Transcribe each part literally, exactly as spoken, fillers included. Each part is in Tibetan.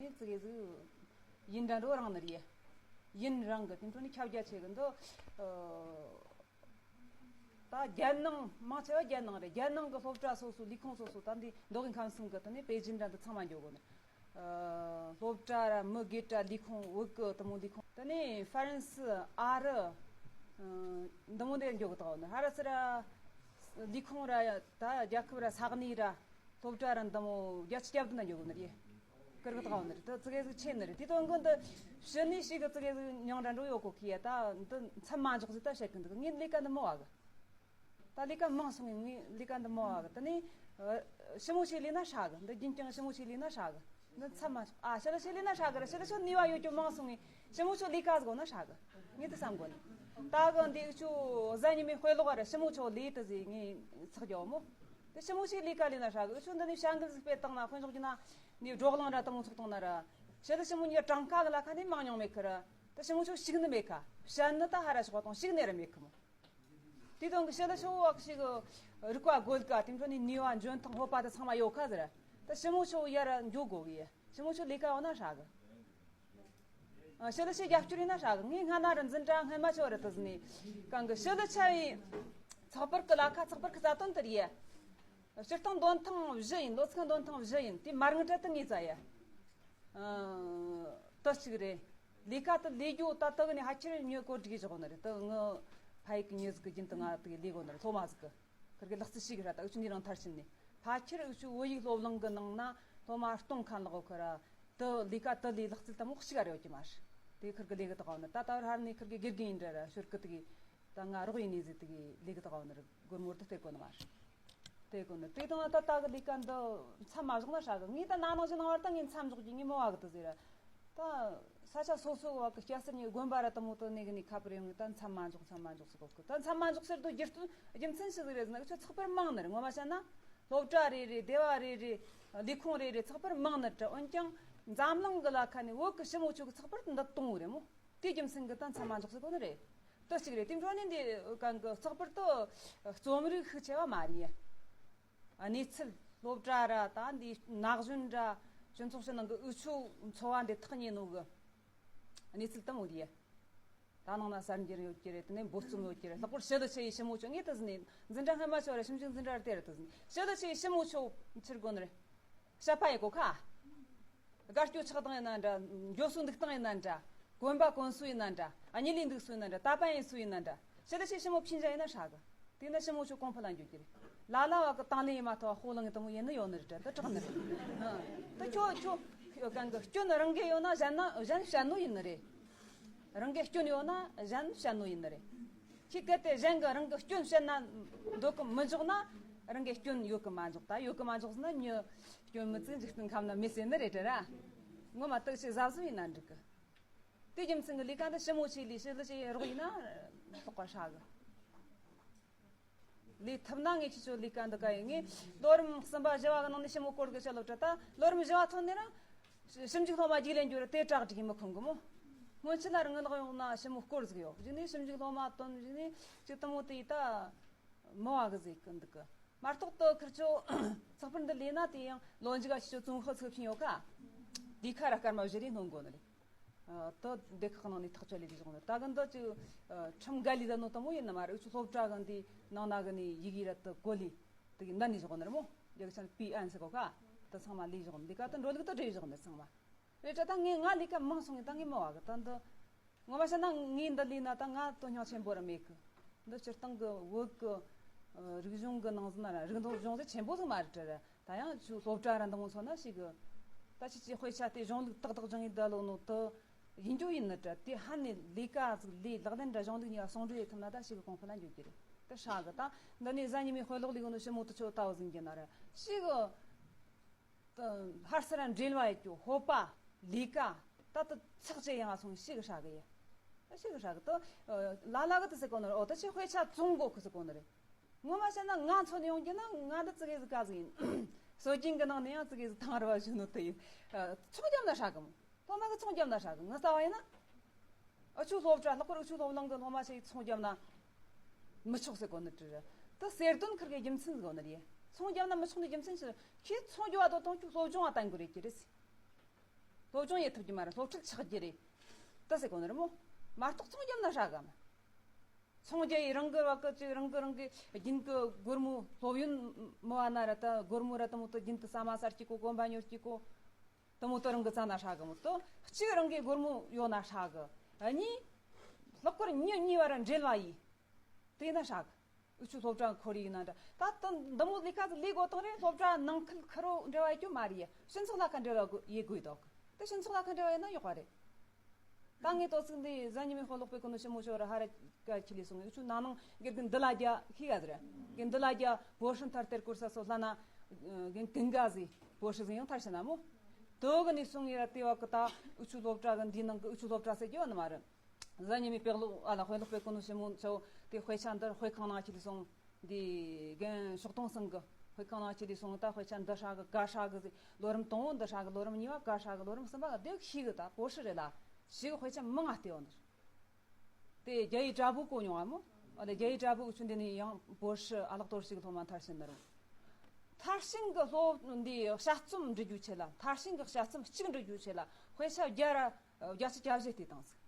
ནས་ཙི་གེ་ཟིག་ཡིན་འདྲ་འགྲོ་རང་ནི་རེད། ཡིན་རང་གི་དེ་འཕྲོ་ནས་ཁྱབ་རྒྱ་ཆེ་གི་འདུག་ཨ། ད་རྒྱལ་ནང་མང་ཆེ་བ་རྒྱལ་ནང་རེད། རྒྱལ་ནང་གི་སློབ་གྲྭ་སོ་སོ་ལས་ཁུངས་སོ་སོ་ད་འདི་མདོ་དབུས་ཁམས་གསུམ་གི་དེ་ནས་པེ་ཅིན་འདྲ་འདི་ཚང་མ་འགྱོ་གོ་ནི། ཨ། སློབ་གྲྭ་ར་མི་སྒེར་གྲྭ་ལས་ཁུངས་བོད་གི་དེ་མོ་ལས་ཁུངས་དེ་ནས་ཧྥ་རན་སི། ཨ་རི། ཨ། འདི་མོ་འདི་འགྱོ་གི་ད་གོ་ནི། ཧ་ར་སི་ར་ལས་ཁུངས་ར་ད་རྒྱལ་ཁབ་ར་ས་གནས་ར་སློབ་གྲྭ་ར་འདི་མོ་བརྒྱད་ཅུ་གྱ་བདུན་ན་འགྱོ་གི་ནི་རེད། ཀིར་གི་དགའ་བ་ནི་རེད། དེ་ཙི་གེ་ཟིག་ཆེ་ནི་རེད། དེ་དོན་གི་འདི་ཕྱི་ནས་ཞིག་གི་ཙི་གེ་ཟིག་མྱང་འདྲ་འགྲོ་ཡོད་གོ་ཁི་ཡ། ད་འདི་མཚམས་མ་འཇོག་ཟིག་ད་བཤད་གི་འདུག་ངས་ལས་ཀ་འདི་མོ་བ་གི། ད་ལས་ཀ་མང་སོང་ངས་ངས་ལས་ཀ་འདི་མོ་བ་གི། དེ་ནས་ཨ་ཞི་མོ་ཆོས་ལས་ན་ཧྲ་གི། འདི་རྒྱུན་རྐྱང་ཞི་མོ་ཆོས་ལས་ན་ཧྲ་གི། འདི་མཚམས་མ་འཇོག་ཨ་ཞི་ལི་ཆོས་ལས་ན་ཧྲ་གི་ར། ཞི་ལི་ཆོས་ནུས་པ་ཡོད་རྒྱུ་མང་སོང་ངས་ཞི་མོ་ཆོས་ལས་ཀ་ཟིག་གོ་ན་ཧྲ་གི། ངས་དེ་བསམ་གོ་ནི། ད་གི་འདི་འུ་ཆོ་གཟའ་ཉི་མའི་དཔེ་ཀློག་ར་ཞི་མོ་ཆོས་ལས་དེ་ཟིག་ངས་ཚགས་རྒྱ་བ་མོ། དེ་ཞི་མོ་ཆོས་ལས་ཀ་ལས་ན་ཧྲ་གི། འུ་ཆོ་འདི་ནས་བྱ་འགུལ་ཟིག་སྤེལ་བཏང་ན། དཔེ་འཇོག་རྒྱུ་ན་ནི་བགྲོ་གླེང་ར་དེ་མོ་ཚོགས་བཏང་ན་ར། ཞི་ལི་ཞི་མོ་གཉིས་གྲངས་ཀ་གི་ལ་ཁ་ནས་མང་ཉུང་མེད་ཁི་ར། དེ་ཞི་མོ་ཆོས་ཞིག་ནི་མེད་ཁ། བཤད་ནི་ད་ཧ་ར་ཞོག་དང་ཞིག་ནི་ར་མེད་ཁི་མོ། དེ་དང་གི་ཞི་ལི་ཞི་མོ་བ་གི་ཞིག་རིག་པ་རྒོད་ཀ། དེ་འཕྲོ་ནས་ནུས་པ་འཇོན་ཐང་སྤོབས་པ་དེ་ཚང་མ་ཡོད་ཁ་ཟེར། དེ་ཞི་མོ་ཆོས་ཡར་འགྱོ་དགོ་གི། ཞི་མོ་ཆོས་ལས་ཀ་འོ་ན་ཧྲ་གི། ཨ། ཞི་ལི་ཆོས་རྒྱབ་སྐྱོར་ཡིན་ན་ཧྲ་གི། ངས་སྔ་ན་ར་འཛིན་གྲྭ་སྔ་མ་ཆོས་ར་དེ་ཟིན་ནས་གང་གི་ཞི་ལི་ཆོས་ཡི་ཚགས་པར་གི་ལ་ཁ། ཚགས་པར་གི་རྩ་དོན་དེ་རེད། སྤྱིར་བཏང་འདོན་ཐེངས་བཞི་ཡིན། ལོ་ཚིགས་འདོན་ཐེངས་བཞི་ཡིན། དེ་མར་ངི་དྲ་དེ་ངས་བཙལ་ཡ། ཨ། དེ་གཅིག་རེད། ལས་ཀ་དེ་ལས་རྒྱུ་ད་དེ་གི་ནས་ཕལ་ཆེར་མྱི་བཀོད་སྒྲིག་བཞག་ནི་རེད། དེ་ངི་ཕ་ཡུལ་གི་མྱི་ཟིག་གི་རྒྱུན་དུ་ང་དེ་གི་ལས་གོ་ནི་རེད། སློབ་མ་ཟིག་གི་ཁིར་གི་ལག་རྩལ་ཤེས་གི་ར། ད་འུ་ཆོ་འདི་རང་མཐར་ཕྱིན་ནས་ཕལ་ཆེར་འུ་ཆོ་བོད་ཡིག་སློབ་གླིང་གི་ནང་ན་སློབ་མ་སྟོང་ཁ་ལག་གི་ར། དེ་ལས་ཀ་དེ་ལས་ལག་རྩལ་དེ་མོ་གཅིག་ག་རེ་ཡོད་ཀྱི་མ་རེད། དེ་ཁིར་གི་ལས་གི་དགའ་བ་ནི། ད་ད་བར་ཧར་ནས་ཁིར་གི་དགེ་རྒན་ཡིན་འདྲ་ར། ཞོར་གི་དེ་གི་ད་ང་རོགས་ཡིན་ནི་ཟིག་དེ་གི་ལས་གི་དགའ་བ་ནི་ར། སྒོར་མོ་དེ་སྟེར་གོ་ནི་མ་རེད། དེ་གོ་ནི་དེ་དང་ད་ལྟ་གི་ལས་ཀ་འདི་མཚམས་མ་བཞག་ན་ཧྲ་གི། ངས་ད་ན་ནང་བཞིན་ནང་བར་ད་ངས་མཚམས་འཇོག་རྒྱུ་ངས་མི་བ་གི་དུ་ཟེར། ད་ས་ཆ་སོ་སོ་བ་གི་སྐྱ་སེར་ནས་དགོན་པ་ར་དུ་མོ་དུ་ནས་གི་ནས་ཁ་པར་ཡོང་གི། ད་མཚམས་མ་འཇོག་མཚམས་མ་འཇོག་ཟེར་གོ་གི། ད་མཚམས་མ་འཇོག་ཟེར་དུ་རྒྱུ་རྒྱུ་མཚན་ཞིག་ཟིག་རེད་ཟེར་ན། འུ་ཆོ་ཚགས་པར་མང་ནི་རེད། ངོ་མ་བཤད་ན་སློབ་གྲྭ་རེ་རེ། སྡེ་བ་རེ་རེ། ལས་ཁུངས་རེ་རེ་ཚགས་པར་མང་ནི་རེད། འོན་ཀྱང་འཛམ་གླིང་གི་ལ་ཁ་ནས་བོད་གི་ཞི་མོ་ཆོས་གི་ཚགས་པར་འདི་དང་བོ་རེད་མོ། དེའི་རྒྱུ་མཚན་གྱིས་ད་མཚམས་མ་འཇོག་ཟེར་གོ་ནི་རེད། དེ་གཅིག་རེད། དེ་འཕྲོ་ནས་འདི་གང་གི་ཚགས་པར་དུ་རྩོམ་རིག་ཤུགས་ཆེ་བ་མ་རེད། གནས་ཚུལ། སློབ་གྲྭ་ར་ད་འདི་ན་གཞོན་ར་སྤྱི་ཚོགས་ཕྱི་ནང་གི་འུ་ཆོ་འཚོ་བ་འདི་ཐག་ཉེ་ནོ་གི་གནས་ཚུལ་དེ་མོ་རེད། ད་ནང་ན་གསར་འགྱུར་ཡོད་ཀྱི་རེད། དེ་ནས་འབོད་རྩོམ་ཡོད་ཀྱི་རེད། ལྷག་པར་ཞི་ལི་ཆོས་ཡི་ཞི་མོ་ཆོས། ངས་དེ་ཟིན་ནས་འཛིན་གྲྭ་སྔ་མ་ཆོས་ར་ཞིབ་འཇུག་འཛིན་གྲྭ་ར་དེ་ར་དེ་ཟིན། ཞི་ལི་ཆོས་ཡི་ཞི་མོ་ཆོས་ཕྱིར་དགོན་རེད། བཤད་པ་ཡི་གོ་ཁ། དགའ་སྐྱོ་ཆགས་སྟངས་ཡིན་ན་འདྲ། འགྱོ་སོ་འདུག་སྟངས་ཡིན་ན་འདྲ། གོན་པ་གོན་སོ་ཡིན་ན་འདྲ། གཉིད་ལས་འདུག་སོ་ཡིན་ན་འདྲ། ད་པན་ཡིན་སོ་ཡིན་ན་འདྲ། ཞི་ལི་ཆོས་ཡི་ཞི་མོ་ཕྱིན་ཅ་ཡིན་ན་ཧྲ་གི། དེ་ན་ཞི་མོ་ཆོས་གོང་འཕེལ་ལ་འགྱོ་གི་རེད། ལ་ལ་བ་གི་དང་ལེན་ཡིན་མ་ཐོ་བ་ཧོ་ལང་ཡིན་དུ་མོ་ཡིན་ནི་ཡོད་ནི་རེད་དྲ། འདི་དྲག་ནི་རེད། ཨ། ད་ཁྱོད་ཁྱོད་གང་གི་སྐྱོན་རང་གི་ཡོད་ན་གཞན་ན་གཞན་བཤད་ནོ་ཡིན་ནི་རེད། རང་གི་སྐྱོན་ཡོད་ན་གཞན་བཤད་ནོ་ཡིན་ནི་རེད། ཁྱེད་གལ་ཏེ་གཞན་གྱིས་རང་གི་སྐྱོན་བཤད་ན་འདོད་གི་མི་འཇོག་ན། རང་གི་སྐྱོན་ཡོད་གི་མ་འཇོག་ད་ཡོད་གི་མ་འཇོག་ཟེར་ན་མྱི་སྐྱོན་མི་བཙུགས་འཇིག་རྟེན་ཁམས་ན་མེད་ཟེར་ནི་རེད་དྲ་ར། ངོ་མ་སྟག་ཤི་གཟབ་གཟབ་ཡིན་ན་འགྲིག་གི། དེ་རྒྱུ་མཚན་གྱི་ལས་ཀ་འདི་ཞི་མོ་ཆོས་ལས། ཞི་ལི་ཆོས་རོགས་ཡིན་ན་ལྷག་པ་ཧྲ་གི། ལས་ཐུབ་ན་ངས་ཁྱེད་ཚོ་ལས་ཀ་འདི་ག་ཡིན། ངས་ལོ་རིམ་གསུམ་པ་བཞི་བ་གི་ནང་ནས་ཞི་མོ་སྐོར་གི་བཤད་ལོ་དྲ། ད་ལོ་རིམ་བཞི་བ་ཐོན་ནས་རང་ཞིབ་འཇུག་སློབ་མ་རྒྱུགས་ལེན་རྒྱུ་ར་དེ་དྲག་སྒྲིག་མི་ཁོང་གི་མོ། སྔོན་ཆད་ལ་རང་ངི་ལག་ཡོང་ན་ཞི་མོ་སྐོར་ཟིག་ཡོད། གཞུག་ནས་ཞིབ་འཇུག་སློབ་མ་བཏོན། གཞུག་ནས་ཅིག་དུ་མོ་དེ་ཡིས་ད་མི་བ་གི་ཟིག་གི་འདུག་གི། མ་གཏོགས་དུ་ཁིར་ཆོ་ཚགས་པར་འདི་ལས་ན་དེ་ཡང་ལོ་མཇུག་ག་ཁྱེད་ཆོ་ཙུང་ཧི་ཚུགས་ཕྱིན་ཡོད་ཀ། དེ་ཁ་ར་སྐར་མ་བཞི་རེ་སྣོན་དགོ་ནི་རེད། ཨ། དུ་སྡེ་ཁག་ནང་ནས་ཐག་གཅོད་ལས་དེ་བྱུང་ནི། ད་གི་འདི་ཅིག་ཨ། ཁྲིམས་འགལ་ལས་ད་ནོ་དུ་མོ་ཡིན་ནི་མ་རེད། འུ་ཆོ་སློབ་གྲྭ་གི་འདི་ནང་ན་གི་ནི་ཡི་གེ་ར་དུ་གོ་ལས་དེ་གི་འདི་ནས་བཞག་ནི་རེད་མོ། རྒྱ་གི་ཆ་ནས་པི་ཨན་ཟེར་གོ་ཀ། དུ་ཚང་མ་ལས་བཞག་ནི། དེ་ག་དུ་འགྲོ་ལུགས་དུ་བྲིས་བཞག་ནི་ཚང་མ། རེད་དྲ། ད་ངས་ང་ལས་ཀ་མང་སོང་ངས་ད་ངས་མི་བ་གི། ད་འདི་ངོ་མ་བཤད་ན་ངས་འདི་ལས་ན་ད་ང་དོན་སྙིང་ཆེན་པོ་ར་མེད་གི། འདི་སྤྱིར་བཏང་གི་བོད་གི་ཨ། རིག་གཞུང་གི་ནང་ཟིན་ན་ར། རིག་འདོད་གཞུང་ཟིག་ཆེན་པོ་ཟིག་མ་རེད་དྲ་ར། ད་ཡང་ཆུ་སློབ་གྲྭ་ར་འདི་མོ་ཚོ་ན་ཞིག་གི། ད་ཁྱེད་ཀྱི་དཔེ་ཆ་དེ་གཞུང་ལུགས་ཏག་ཏག་སྦྱང་ཡིན་ད་ལོ་ནོ་དུ་ཡིན་རྒྱུ་ཡིན་ནི་དྲ། དེ་ཧ་ནས་ལས་ཀ་ཟིག་ལས་ལག་ལེན་ར་གཞུང་ལུགས་གཉིས་ཀ་ཟུང་འབྲེལ་ཡེད་ཐུབ་ན་ད་ཞིག་གི་གོང་འཕེལ་ལ་འགྱོ་རྒྱུ་རེད། དེ་ཧྲ་གི། ད་འདི་ནས་གཟའ་ཉི་མའི་དཔེ་ཀློག་ལས་གོ་ནོ་ཞི་མོ་དུ་ཆོ་ལྟ་བུ་ཟིག་གི་ན་ར་ཞིག་གི། ཧར་སི་ར་འབྲེལ་བ་ཡོད་རྒྱུ། སྤོབས་པ། ལས་ཀ། ད་དུ་ཚགས་ཆེ་ཡང་སོང་ཞིག་ཧྲ་གི་ཡ། ཞིག་ཧྲ་གི། དུ་ལ་ལ་གི་དུ་ཟེར་གོ་ནི་རེད། འོ་དུ་ཆེ་དཔེ་ཆ་བཙོང་གོ་ཁུ་ཟེར་གོ་ནི་རེད། ངོ་མ་བཤད་ན་ང་མཚོན་ཡོང་རྒྱུ་ན་ང་འདི་ཙི་གེ་ཟིག་ག་ཟིག་ཡིན། སྲོལ་རྒྱུན་གི་ནང་ནས་ཡང་ཙི་གེ་ཟིག་ཐང་ར་བ་བཞིན་ནོ་དུ་ཡིན། ཚོང་རྒྱབ་ན་ཧྲ་གི་མོ། སློབ་མ་གི་ཚོང་རྒྱབ་ན་ཧྲ་གི། ངི་ལྟ་བ་ཡིན་ན། ཨ་ཆུ་སློབ་གྲྭ་ལྷག་པར་ཨ་ཆུ་སློབ་གླིང་གི་སློབ་མ་ཞིག་ཚོང་བརྒྱབ་ན་མི་ཆོག་ཟེར་གོ་ནི་དྲི་རེད། དེ་གསེར་དོན་ཁུར་གི་རྒྱུ་མཚན་ཟིག་གོ་ནི་རེད། ཚོང་བརྒྱབ་ན་མི་ཆོག་ནི་རྒྱུ་མཚན་ཞིག་ཁྱེད་ཚོང་རྒྱབ་བ་དོ་དང་ཁྱོད་སློབ་སྦྱོང་བ་བཏང་དགོས་རེད་ཀྱི་རེད། སློབ་སྦྱོང་ཡེད་ཐུབ་ཀྱི་མ་རེད། སློབ་ཁྲིད་ཆགས་ཀྱི་རེད། ད་ཟེར་གོ་ནི་རེད་མོ། མ་གཏོགས་ཚོང་རྒྱབ་ན་ཧྲ་གི་མ། ཚོང་རྒྱག་ཡི་རང་གི་བ་གི་ཅིག་རང་གི་རང་གི་རྒྱུན་གི་སྒོར་མོ་སློབ་ཡོན་མི་བ་ན་ར་ད་སྒོར་མོ་ར་དེ་མོ་དེ་རྒྱུན་དུ་ཟ་མ་ཟ་རྒྱུ་གོ་གོན་པ་ཉོ་རྒྱུ་གོ། དེ་མོ་དེ་རང་གི་བཙལ་ན་ཧྲ་གི་མོ། དེ་གཅིག་རང་གི་སྒོར་མོ་ཡོད་ན་ཧྲ་གི། གཉིས་ལྷག་པར་མི་གཉིས་བར་འབྲེལ་བ་ཡིན། དེ་ན་ཧྲ་གི། འུ་ཆོ་སློབ་གྲྭ་ཁོར་ཡུག་ན་འདྲ། ད་དེ་འདི་མོ་ལས་ཀ་ལས་དགོས་དང་རེད། སློབ་གྲྭ་ནང་ཁུལ་ཁེར་རོ་འབྲེལ་བ་ཡོད་རྒྱུ་མ་རེད། སྤྱི་ཚོགས་ལ་ཁ་འབྲེལ་བ་དགོས་ཡེད་དགོས་དོག་དེ་སྤྱི་ཚོགས་ལ་ཁ་འབྲེལ་བ་ཡོད་ན་ཡོད་པ་རེད། ད་ངས་ཏོག་ཙིག་འདི་གཟའ་ཉི་མའི་དཔོན་སློབ་དཔོན་གོ་ནོ་ཞི་མོ་ཤོ་ར་ཧ་ར་ཀ་ཁྱི་ལི་སོང་། ངས་ཆུ་ནང་ནང་གེར་གི་འདི་ལ་རྒྱ་ཁི་ག་ཟེར། གི་འདི་ལ་རྒྱ་བོ་ཧྲི་མཐར་དེར་སྐོར་ས་སོ་ལྷ་ན་གི་ཀིང་ག་ཟི་བོ་ཧྲི་ཟི་ཡང་མཐར་ཕྱིན་ན་མོ། དོ་གི་ནི་སོང་ངེ་ར་ལྟེ་བ་གི་ད་འུ་ཆུ་སློབ་གྲྭ་གི་འདི་ནང་གི་འུ་ཆུ་སློབ་གྲྭ་ཟེར་རྒྱུ་བ་ནི་མ་རེད། གཟའ་ཉི་མའི་དཔོན་སློབ་ཨ་ལ་དཔོན་སློབ་དཔོན་གོ་ནོ་ཞི་མོ་ཆོ་དེ་དཔེ་ཆ་འདིར་དཔེ་ཁང་ནང་ཁྱི་ལི་སོང་། འདི་རྒན་ཕྱོགས་སྟོང་ཚང་གི་དཔེ་ཁང་ནང་ཁྱེར་ཏེ་སོང་། ད་དཔེ་ཆ་འདི་ཧྲ་གི་ག་ཧྲ་གི་ཟེར། ལོ་རིམ་དང་པོ་འདི་ཧྲ་གི། ལོ་རིམ་གཉིས་པ་ག་ཧྲ་གི། ལོ་རིམ་གསུམ་པ་གི་དེ་ཤི་གི། ད་བོ་ཧྲི་རེད་ལ། ཤི་གི་དཔེ་ཆ་མི་ང་སྟེ་ཡོང་ནི་རེད། དེ་རྒྱ་ཡིག་དྲ་བུ་གོ་མྱོང་ཨ་མོ། ཨ་ལེ་རྒྱ་ཡིག་དྲ་བུ་འུ་ཆུ་འདི་ནས་ཡང་བོ་ཧྲི་ཨ་ལག་གཏོར་ཞིག་སློབ་མ་མཐར་ཕྱིན་ནི་རུང་། མཐར་ཕྱིན་གི་སློབ་འདི་དཔྱད་རྩོམ་འབྲི་རྒྱུ་ཆེད་ལ། མཐར་ཕྱིན་གི་དཔྱད་རྩོམ་གཅིག་འབྲི་རྒྱུ་ཆེད་ལ་དཔེ་ཆ་བརྒྱ་ར་བརྒྱ་ཆ་བརྒྱ་བཞི་བལྟས་བཏང་ཟིག་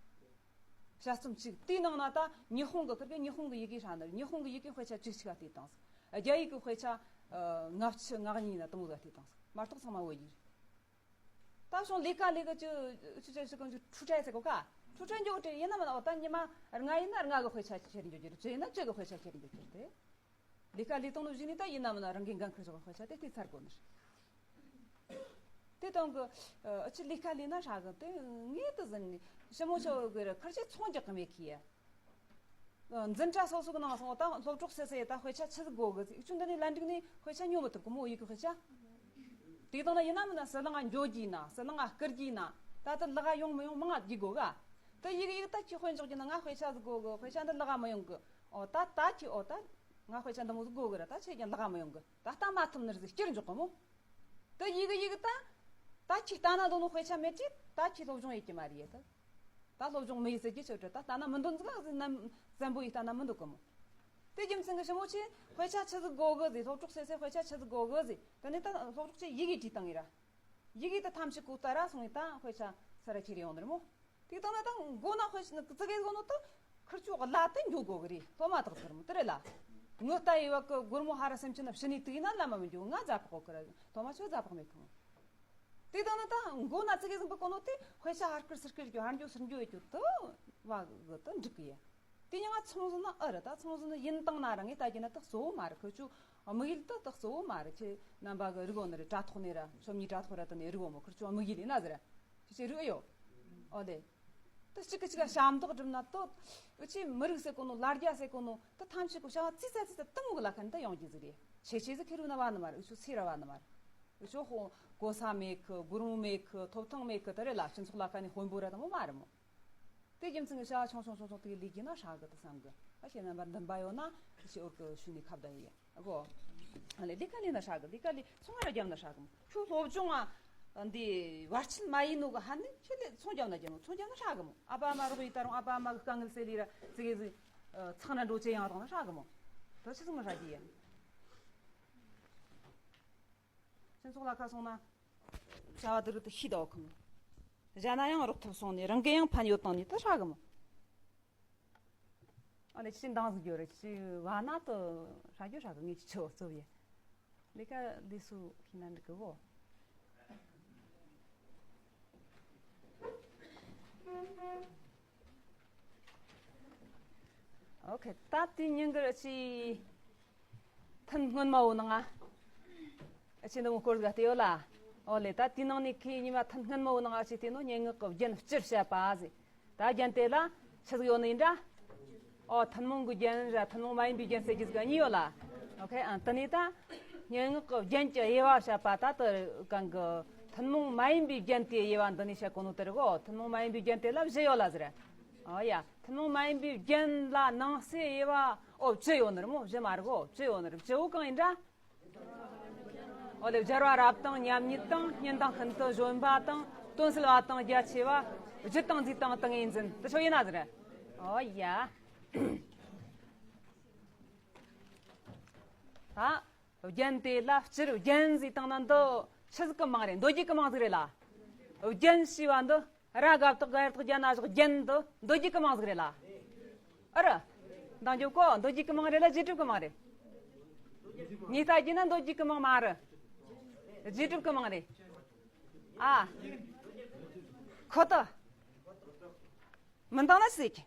དཔྱད་རྩོམ་གཅིག་དེའི་ནང་ན་ད་ཉི་ཧོང་གི་ཁུར་གི་ཉི་ཧོང་གི་ཡི་གེ་ཧྲ་ནི་རེད། ཉི་ཧོང་གི་ཡི་གེ་དཔེ་ཆ་བཅུ་གཅིག་ག་བལྟས་བཏང་ཟིག་རྒྱ་ཡིག་གི་དཔེ་ཆ་ལྔ་བཅུ་ང་གཉིས་ན་དང་པོ་ག་བལྟས་བཏང་ཟིག་མ་གཏོགས་ཚང་མ་བོད་ཡིག་རེད། ད་སོང་ལས་ཀ་ལས་ཀ་ཅི་ཅི་ཅི་ཅི་གང་ཅི་འཕྲུལ་ཆས་ཟེར་གོ་ཀ་འཕྲུལ་ཆས་འཇོག་དྲི་ཡིན་ན་མིན་ན། འོ་ད་ཉི་མ་ལྔ་ཡིན་ན་ལྔ་གི་དཔེ་ཆ་ཁྱེར་འཇོག་རྒྱུ་རེད། བཅུ་ཡིན་ན་བཅུ་གི་དཔེ་ཆ་ཁྱེར་འཇོག་རྒྱུ་རེད། ལས་ཀ་ལས་སྟངས་ནོ་བཞིན་ནི་ད་ཡིན་ན་མིན་ན་རང་གི་འགན་ཁུར་ཆོག་དཔེ་ཆ་དེ་དེ་ཚར་དགོས་ནི་རེད། དེ་དང་གི་ཨ་ཅི་ལས་ཀ་ལས་ན་ཧྲ་གི་དེ་ངས་དེ་ཟིན་ནི་ཞི་མོ་ཆོ་གི་ར་ཁར་ཆེ་ཚོང་རྒྱག་གི་མེད་ཁི་ཡ། འཛིན་གྲྭ་སོ་སོ་གི་ནང་སོང་ད་སློབ་གྲོགས་སེ་སེ་ད་དཔེ་ཆ་ཆི་ཟིག་དགོ་གི་ཟིག་ཆུ་འདི་ནས་ལ་འགྲིག་ནས་དཔེ་ཆ་ཉོ་མི་ཐུབ་གི་མོ་ཡིག་གི་དཔེ་ཆ། དེ་དང་ན་ཡིན་ན་མིན་ན་ཟི་ལིང་ང་འགྱོ་གི་ན་ཟི་ལིང་ང་སྐུར་གི་ན་ད་ད་ལག་ཡོང་མི་ཡོང་མང་ང་གི་དགོ་ག་དེ་ཡིག་ཡིག་ད་ཁྱི་དཔེ་འཇོག་གི་ན་ང་དཔེ་ཆ་ཟིག་དགོ་གི། དཔེ་ཆ་འདི་ལག་མི་ཡོང་གི། ཨོ་ད་ད་ཁྱི་ཨོ་ད་ང་དཔེ་ཆ་འདི་མོ་ཟིག་དགོ་གི་ར། ད་ཁྱེད་ཀྱང་ལག་མི་ཡོང་གི། ད་ལྟ་མ་ཐུབ་ནི་རེད་ཟེར་སྐྱུར་འཇོག་གི་མོ། ད་ཡིག་ཡིག་ད་ད་ཁྱི་ལྟ་ན་འདོད་ནོ་དཔེ་ཆ་མེད་དྲིས་ད་ཁྱི་སློབ་སྦྱོང་ཡེད་ཀྱི་མ་རེད་ད། ད་སློབ་སྦྱོང་མི་ཡེད་ཟེར་གྱི་ཆོད་དྲ། ད་ལྟ་ན་མི་འདོད་ཟིག་ཟིག་ན་བཙན་པོ་ཡིས་ལྟ་ན་མི་འདོད་གི་མོ། དེ་རྒྱུ་མཚན་གི་ཞི་མོ་ཆེ་དཔེ་ཆ་ཆི་ཟིག་དགོ་གི་ཟེར། སློབ་གྲོགས་སེ་སེ་དཔེ་ཆ་ཆི་ཟིག་དགོ་གི་ཟེར། དེ་ནས་ད་སློབ་གྲོགས་ཆེ་ཡིག་ཡིག་བྲིས་བཏང་ཡིན་ར། ཡི་གེ་དེ་ཐམས་ཅད་གོ་ལྟ་ར་སོང་ཡིན་ད་དཔེ་ཆ་ས་ར་ཁྱེར་ཡོང་ནི་རེད་མོ། དེ་དང་ན་ད་མགོ་ན་དཔེ་ཆ་ཙི་གེ་གོ་ནོ་ད་ཁུར་ཆོ་ག་ལ་དེ་འགྱོ་དགོ་གི་རེད། སློབ་མ་དག་ཚར་མོ་དེ་རེད་ལ། ངོ་ལྟ་ཡི་བ་གི་སྒོར་མོ་ཧ་ར་སེམས་ཅན་ན་ཕྱི་ནས་དུག་ཡིན་ན་ལ་མ་མི་འགྱོ། ང་ཛ་པག་གོ་གི་ར། སློབ་མ་ཆོ་ཛ་པག་མེད་གི་མོ། དེ་དང་ན་ད་མགོ་ན་ཙི་གེ་ཟིག་པ་གོ་ནོ་དེ་དཔེ་ཆ་ཧར་ཁུར་སིར་ཁུར་རྒྱོ་ཧར་འགྱོ་སིར་འགྱོ་ཡི་རྒྱོ་དུ་བ་གི་དུ་འགྲིག་གི་ཡ། དེ་ཉིན་ང་ཚོང་ཟིན་ན་ཨ་ར་ད་ཚོང་ཟིན་ན་ཡིན་བཏང་ན་ར་ངས་ལྟ་རྒྱུ་ན་ད་གཙོ་བོ་མ་རེད། ཁོ་ཆོ་དམིགས་ཡུལ་ད་ད་གཙོ་བོ་མ་རེད། ཁྱེད་རྣམ་པ་གི་རིག་འོ་ནི་རེད། དྲ་ཐོག་ནས་ར་ཆོ་མྱི་དྲ་ཐོག་ར་ད་ནས་རིག་འོ་མོ་ཁོ་ཆོ་དམིགས་ཡུལ་ཡིན་ན་ཟེར་ཁྱེད་ཆོས་རིག་ཨེ་ཡོད། ཨོ་ལེ། ད་གཅིག་གི་གཅིག་ལ་ཞབས་འདེགས་སྒྲུབ་ན་ད་ཨུ་ཆོས་མི་རིག་ཟེར་གོ་ནོ་ལ་རྒྱ་ཟེར་གོ་ནོ་ད་ཐམས་ཅད་གོ་བྱ་བ་ཙི་ཙ་ཙི་ཙ་ཏང་གི་ལ་ཁ་ནི་ད་ཡོང་རྒྱུ་ཟིག་རེད། ཆེ་ཆེ་ཟིག་ཁེ་རུ་ན་བ་ནི་མ་རེད། ཨུ་ཆོ་སེ་ར་བ་ནི་མ་རེད། ཨུ་ཆོ་ཧོ་གོ་ས་མེད་གི། སྒོར་མོ་མེད་གི། ཐོབ་ཐང་མེད་གི། ད་རེད་ལ་སྤྱི་ཚོགས་ལ་ཁ་ནི་དཔོན་པོ་ར་ད་མོ་མ་རེད་མོ། དེ་རྒྱུ་མཚན་གྱི་བྱ་བ་ཆུང་ཆུང་ཆུང་ཆུང་དེ་ལས་ཀྱི་ན་ཧྲ་གི་དུ་བསམ་གི། ཨ་ཁྱེད་རྣམ་པ་འདུན་པ་ཡོད་ན་ཁྱེད་འོར་གི་ཞུ་ནས་ཁ་བརྡ་ཡིན་གོ། ཨ་ལེ་ལས་ཀ་ལས་ན་ཧྲ་གི། ལས་ཀ་ལས་ཚོང་ར་རྒྱབ་ན་ཧྲ་གི། ཁྱོད་སློབ་སྦྱོང་ཨ་འདི་བར་ཆད་མ་ཡིན་ནོ་གི་ཧ་ནི་ཁྱེད་ལས་ཚོང་རྒྱབ་ན་རྒྱབ་ནོ། ཚོང་རྒྱབ་ན་ཧྲ་གི་མོ། ཨ་ཕ་ཨ་མ་རོགས་ཡིན་ད་རུང་ཨ་ཕ་ཨ་མ་གི་དཀའ་ངལ་སེལ་ལི་ར་ཙི་གེ་ཟིག་ཚང་ན་འགྲོ་ཅེ་ཡང་རང་ན་ཧྲ་གི་མོ། ད་ཆི་ཟིག་མ་ཧྲ་གི་ཡ། སྤྱི་ཚོགས་ལ་ཁ་སོང་ན་བྱ་བ་དེ་རུ་དུ་ཤི་དོ་ཁུམ། གཞན་ན་ཡང་རོགས་ཐུབ་སོང་ནས་རང་གི་ཡང་ཕན་ཡོད་བཏང་ནས་དུ་ཧྲ་གི་མོ། ཨ་ནི་ཅི་འདང་ཟིག་རྒྱུ་རེད། ཅི་བ་ན་དུ་ཧྲ་རྒྱུ་ཧྲ་གི། ངས་ཅི་ཆེ་བོ་གཙོ་བྱས་ལས་ཀ་འདི་སུ་ཤི་ན་འགྲིག་གི་བོ། ཨོ་ཁེ། ད་དེ་ཉིན་གི་ཅི་ཐུན་སྔོན་མ་བོ་ནང་ང་ཨ་ཅི་འདི་མོ་སྐོར་ཟིག་བལྟས་ཡོད་ལ། ཨོ་ལེ། ད་དེ་ནང་ནས་ཁི་ཉི་མ་ཐུན་སྔོན་མ་བོ་ནང་ང་ཅི་དེ་ནོ་སྙན་ངག་གི་རྒྱན་སྤྱིར་བཤད་པ་ཟེར། ད་རྒྱན་དེ་ལ་ཆི་ཟིག་ཡོད་ནི་ཡིན་འདྲ། ཨོ་ཐུན་མོང་གི་རྒྱན་ར་ཐུན་མོང་མ་ཡིན་པའི་རྒྱན་ཟེར་རྒྱུ་ཟིག་གཉིས་ཡོད་ལ། ཨོ་ཁེ། ཨ་དེ་ནས་ད་སྙན་ངག་གི་རྒྱན་གྱི་དབྱེ་བ་བཤད་པ། ད་དེ་གང་གི་ཐུན་མོང་མ་ཡིན་པའི་རྒྱན་དེ་དབྱེ་བ་འདི་ནས་བཤད་གོ་ནོ་དེ་རེད་གོ། ཐུན་མོང་མ་ཡིན་པའི་རྒྱན་དེ་ལ་བཞི་ཡོད་ལ་ཟེར། ཨོ་ཡ། ཐུན་མོང་མ་ཡིན་པའི་རྒྱན་ལ་ནང་གསེས་དབྱེ་བ་ཨོ་བཅུ་ཡོད་ནི་རེད་མོ། བཞི་མ་རེད་གོ། བཅུ་ཡོད་ནི་རེད། བཅུ་བོ་གང་ཡིན་འདྲ། ཨོ་ལེ། སྦྱར་བ་རབ་དང་མཉམ་ཉིད་དང་། སྙན་དང་ཤིན་ཏུ་གཞོན་པ་དང་། དོན་གསལ་བ་དང་རྒྱ་ཆེ་བ། བརྗོད་དང་མཛེས་དང་ཏིང་ངེ་འཛིན། དེ་ཆོ་ཡིན་ན་ཟེར། ཨོ་ཡ། ད་རྒྱན་དེ་ལ་སྤྱིར་རྒྱན་ཟེར་བཏང་ན་འདི་ཆི་ཟིག་གི་མིང་རེད། མདོ་རྒྱུད་གི་མིང་ཟིག་རེད་ལ། རྒྱན་ཞེས་པ་འདི་ར་ག་བཏགས་ག་གཡས་བཏགས་རྒྱ་ན་བཞག་རྒྱན་འདི་མདོ་རྒྱུད་ཀྱི་མིང་ཟིག་རེད་ལ། ཨ་ར། འདང་རྒྱུ་གོ། མདོ་རྒྱུད་ཀྱི་མིང་རེད་ལ་རྗེས་གྲུབ་ཀྱི་མིང་རེད། ངས་ལྟ་རྒྱུ་ན་མདོ་རྒྱུད་ཀྱི་མིང་མ་རེད། རྗེས་གྲུབ་ཀྱི་མིང་རེད། ཨ། ཁོ་ཐག་མི་འདང་ན་ཟེར་གི།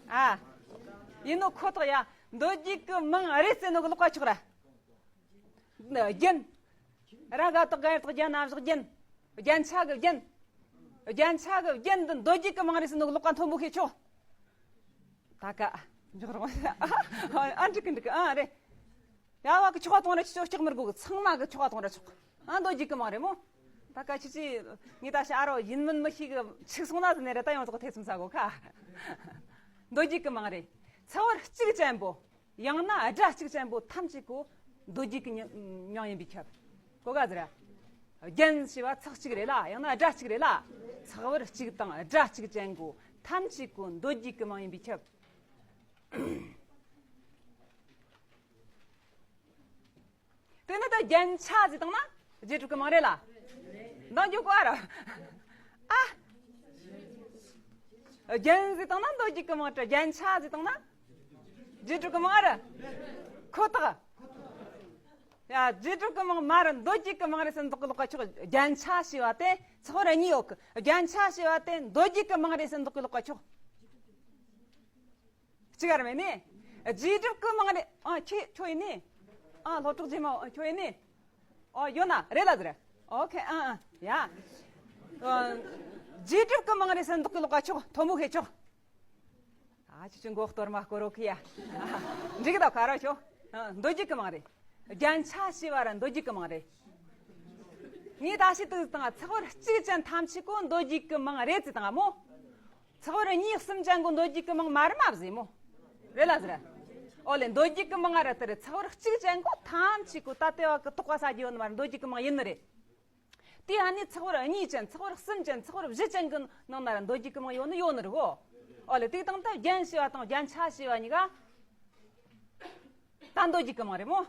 ཨ། ཡིན་ནོ་ཁོ་ཐག་ཡ། མདོ་རྒྱུད་ཀྱི་མིང་རེད་ཟེར་ནོ་གི་ལོག་པ་ཆོག་ར། རྒྱན། ར་ག་བཏགས་ག་གཡས་བཏགས་རྒྱ་ན་བཞག་རྒྱན། རྒྱན་ཆ་གི་རྒྱན། རྒྱན་ཆ་གི་རྒྱན་འདི་མདོ་རྒྱུད་ཀྱི་མིང་རེད་ཟེར་ནོ་གི་ལོག་པ་མཐོན་པོ་ཁེ་ཆོག་ད་ཀ་འཇོག་རོགས། ཨ་འགྲིག་གི་འགྲིག་གི། ཨ་རེད། ཡ་བ་གི་ཆོག་པ་གཏོང་ར་ཆོག་སྐྱག་མི་དགོས་གི། ཚང་མ་གི་ཆོག་པ་གཏོང་ར་ཆོག་ཨ་མདོ་རྒྱུད་ཀྱི་མིང་རེད་མོ། ད་ཀ་ཁྱེད་ཀྱིས་ངས་ད་ཤ་ཨ་རོ་ཡིན་མིན་མི་ཤེས་གི་ཆིག་སོང་ན་ཟེར་ནས་རེད། ད་ཡོངས་རྫོགས་ཐེ་ཚོམ་ཟ་གོ་ཁ། མདོ་རྒྱུད་ཀྱི་མིང་རེད། ཚེག་བར་གཅིག་ཅན་པོ། ཡང་ན་སྒྲ་གཅིག་ཅན་པོ་ཐམས་ཅད་པོ་མདོ་རྒྱུད་ཀྱི་མྱི་མིང་ཡིན་པས་ཁྱབ། གོ་ག་ཟེར། རྒྱན་ཞེས་པ་ཚེག་གཅིག་རེད་ལ། ཡང་ན་སྒྲ་གཅིག་རེད་ལ། ཚེག་བར་གཅིག་དང་སྒྲ་གཅིག་ཅན་པོ་ཐམས་ཅད་པོ་མདོ་རྒྱུད་ཀྱི་མིང་ཡིན་པས་ཁྱབ། དེ་ནི་ད་རྒྱན་ཆ་ཟེར་བཏང་ན་རྗེས་གྲུབ་ཀྱི་མིང་རེད་ལ། འདང་རྒྱུ་གོ་ཨ་ར། ཨ། རྒྱན་ཟེར་བཏང་ན་མདོ་རྒྱུད་ཀྱི་མིང་རེད། རྒྱན་ཆ་ཟེར་བཏང་ན་རྗེས་གྲུབ་ཀྱི་མིང་ཨ་ར། ཁོ་ཐག་ཡ། རྗེས་གྲུབ་ཀྱི་མིང་མ་ར་མདོ་རྒྱུད་ཀྱི་མིང་རེད་ཟེར་འདོགས་གི་ལོག་པ་ཆོག་རྒྱན་ཆ་ཞེས་པ་དེ་ཚེག་བར་གཉིས་ཡོད་གི། རྒྱན་ཆ་ཞེས་པ་དེ་མདོ་རྒྱུད་ཀྱི་མིང་རེད་ཟེར་འདོགས་གི་ལོག་པ་ཆོག་གཅིག་ག་ར་མེད་ནི། རྗེས་གྲུབ་ཀྱི་མིང་རེད། ཨ་ཁྱེད་ཁྱོད་ཡིན་ནི། ཨ་སློབ་གྲོགས་རྗེས་མ་ཁྱོད་ཡིན་ནི། ཨོ་ཡོད་ན་རེད་ལ་ཟེར། ཨོ་ཁེ་ཨ་ཨ་ཡ། ཨ། རྗེས་གྲུབ་ཀྱི་མིང་རེད་ཟེར་འདོགས་གི་ལོག་པ་ཆོག་མཐོན་པོ་ཁེ་ཆོག་ཨ་ཅི་ཅི་མགོ་གཏོར་མ་སྐོར་རོ་ཁི་ཡ། འགྲིག་གི་ད་ག་ར་ཆོག་ཨ་མདོ་རྒྱུད་ཀྱི་མིང་རེད། རྒྱན་ཆ་ཞེས་པ་ར་མདོ་རྒྱུད་ཀྱི་མིང་རེད། ངས་ད་ཞིག་དུས་དང་ཚེག་བར་གཅིག་ཅན་ཐམས་ཅད་ཀོ་མདོ་རྒྱུད་ཀྱི་མིང་རེད་ཟེར་དང་མོ། ཚེག་བར་གཉིས་གསུམ་ཅན་གོ་མདོ་རྒྱུད་ཀྱི་མིང་མ་རེད་མ་ཟེར་མོ། རེད་ལ་ཟེར། ཨོ་ལེ་མདོ་རྒྱུད་ཀྱི་མིང་ང་ར་དེ་རེད། ཚེག་བར་གཅིག་ཅན་གོ་ཐམས་ཅད་གོ་ད་ལྟེ་བ་གི་དོགས་པ་ཟ་རྒྱུ་ཡོད་ནི་མ་རེད། མདོ་རྒྱུད་ཀྱི་མིང་ཡིན་ནི་རེད། དེ་ཨ་ནི་ཚེག་བར་གཉིས་ཅན་ཚེག་བར་གསུམ་ཅན་ཚེག་བར་བཞི་ཅན་གི་ནང་ན་ར་མདོ་རྒྱུད་ཀྱི་མིང་ཡོད་ནི་ཡོད་ནི་རེད་གོ། ཨོ་ལེ་དེ་དང་ད་རྒྱན་ཞེས་པ་དང་རྒྱན་ཆ་ཞེས་པ་གཉིས་ཀ་ད་མདོ་རྒྱུད་ཀྱི་མིང་རེད་མོ།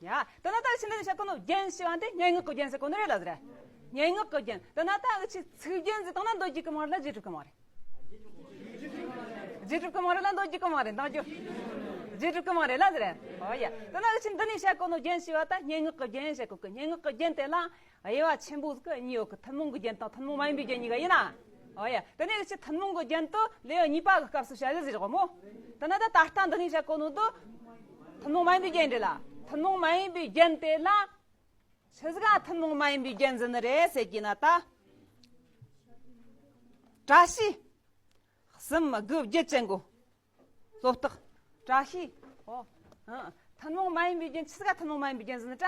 ཡ། དེ་ན་ད་ཕྱི་ནས་བཤད་གོ་ནོ་རྒྱན་ཞེས་པ་འདི་སྙན་ངག་གི་རྒྱན་ཟེར་གོ་ནི་རེད་ལ་ཟེར། སྙན་ངག་གི་རྒྱན། དེ་ན་ད་འུ་ཆི་ཚིག་རྒྱན་ཟེར་བཏང་ན་མདོ་རྒྱུད་ཀྱི་མིང་རེད་ལ་རྗེས་གྲུབ་ཀྱི་མིང་རེད། རྗེས་གྲུབ་ཀྱི་མིང་རེད་ལ་མདོ་རྒྱུད་ཀྱི་མིང་རེད། འདང་རྒྱུ། རྗེས་གྲུབ་ཀྱི་མིང་རེད་ལ་ཟེར། ཨོ་ཡ། དེ་ན་འུ་ཆི་འདི་ནས་བཤད་གོ་ནོ་རྒྱན་ཞེས་པ་ད་སྙན་ངག་གི་རྒྱན་བཤད་གོ་གི། སྙན་ངག་གི་རྒྱན་དེ་ལ་དབྱེ་བ་ཆེན་པོ་ཟིག་གི་གཉིས་ཡོད་གི། ཐུན་མོང་གི་རྒྱན་དང་ཐུན་མོང་མ་ཡིན་པའི་རྒྱན་གཉིས་ཀ་ཡིན་ན། ཨོ་ཡ། དེ་ནས་འུ་ཆི་ཐུན་མོང་གི་རྒྱན་དུ་ལེའུ་གཉིས་པ་གི་སྐབས་སུ་བཤད་ལེ་ཟེར་གོ་མོ། དེ་ན་ད་ད་ལྟ་འདི་ནས་བཤད་གོ་ནོ་དུ་ཐུན་མོང་མ་ཡིན་པའི་རྒྱན་རེད་ལ། ཐུན་མོང་མ་ཡིན་པའི་རྒྱན་དེ་ལ་ཆི་ཟིག་ག་ཐུན་མོང་མ་ཡིན་པའི་རྒྱན་ཟེར་ནི་རེད་ཟེར་གྱི་ན་ད། བཀྲ་ཤིས། གསུམ་དགུ་བརྒྱད་ཅན་གོ། ལོ་རྟགས། བཀྲ་ཤིས། ཨོ། ཨ། ཐུན་མོང་མ་ཡིན་པའི་རྒྱན་ཆི་ཟིག་ག་ཐུན་མོང་མ་ཡིན་པའི་རྒྱན་ཟེར་ནི་ད།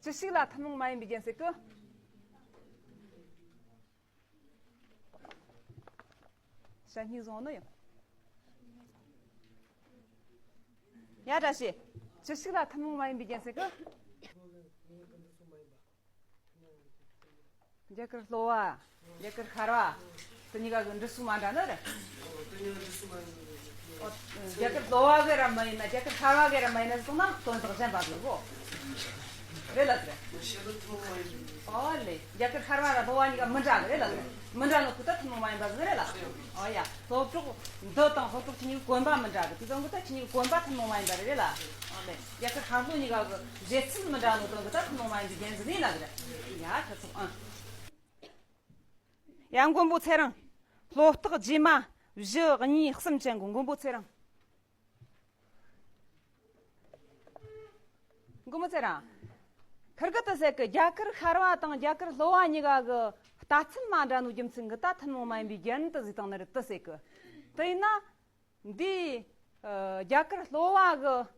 ཅི་ཞིག་ལ་ཐུན་མོང་མ་ཡིན་པའི་རྒྱན་ཟེར་གི། ཞ་སྙིགས་བཟུང་ནི་ཡང་། ཡ་བཀྲ་ཤིས། ཅི་ཞིག་ལ་ཐུན་མོང་མ་ཡིན་པའི་རྒྱན་ཟེར་གི། རྒྱ་གར་གློ་བ། རྒྱ་གར་ཤར་བ། དེ་གཉིས་ཀ་གི་འབྲི་སྲོལ་མ་འདྲ་ནི་རེད། ཨོ། རྒྱ་གར་གློ་བ་གི་ར་མ་ཡིན་ན་རྒྱ་གར་ཤར་བ་གི་ར་མ་ཡིན་ན་སོང་ན་དོན་དག་གཞན་པ་ཟེར་གོ། རེད་ལ་ཟེར། ཨོ་ལེ། རྒྱ་གར་ཤར་བ་ར་གློ་བ་གཉིས་ཀ་མི་འདྲ་གི་རེད་ལ་ཟེར། མི་འདྲ་ནོ་ཁུ་ད་ཐུན་མོང་མ་ཡིན་པ་ཟེར་རེད་ལ། ཨོ་ཡ། སློབ་གྲོགས་འདི་དང་སློབ་གྲོགས་ཁྱེད་གཉིས་ཀྱི་གོན་པ་མི་འདྲ་གི། དེ་དང་གི་ད་ཁྱེད་གཉིས་ཀྱི་གོན་པ་ཐུན་མོང་མ་ཡིན་པ་རེད་རེད་ལ། ཨོ་ལེ། རྒྱ་གར་ཤར་གློ་གཉིས་ཀ་གི་བཞེད་ཚུལ་མི་འདྲ་ནོ་དང་གི་ད་ཐུན་མོང་མ་ཡིན་པའི་རྒྱན་ཟེར་ནི་ལ་ཟེར། ཡ་ཁ་ཚོགས་ཨང་། ཡང་མགོན་པོ་ཚེ་རིང་། ལོ་རྟགས་རྗེས་མ་བཞི་གཉིས་གསུམ་ཅན་གོ། མགོན་པོ་ཚེ་རིང་། མགོན་པོ་ཚེ་རིང་། ཁིར་གི་དུ་ཟེར་གི་རྒྱ་གར་ཤར་བ་དང་རྒྱ་གར་གློ་བ་གཉིས་ཀ་གི་ལྟ་ཚུལ་མ་འདྲ་ནོ་རྒྱུ་མཚན་གི་ད་ཐུན་མོང་མ་ཡིན་པའི་རྒྱན་དུ་ཟེར་བཏང་ནི་རེད་དུ་ཟེར་གི། དེ་ཡིན་ན། འདི། ཨ། རྒྱ་གར་གློ་བ་གི།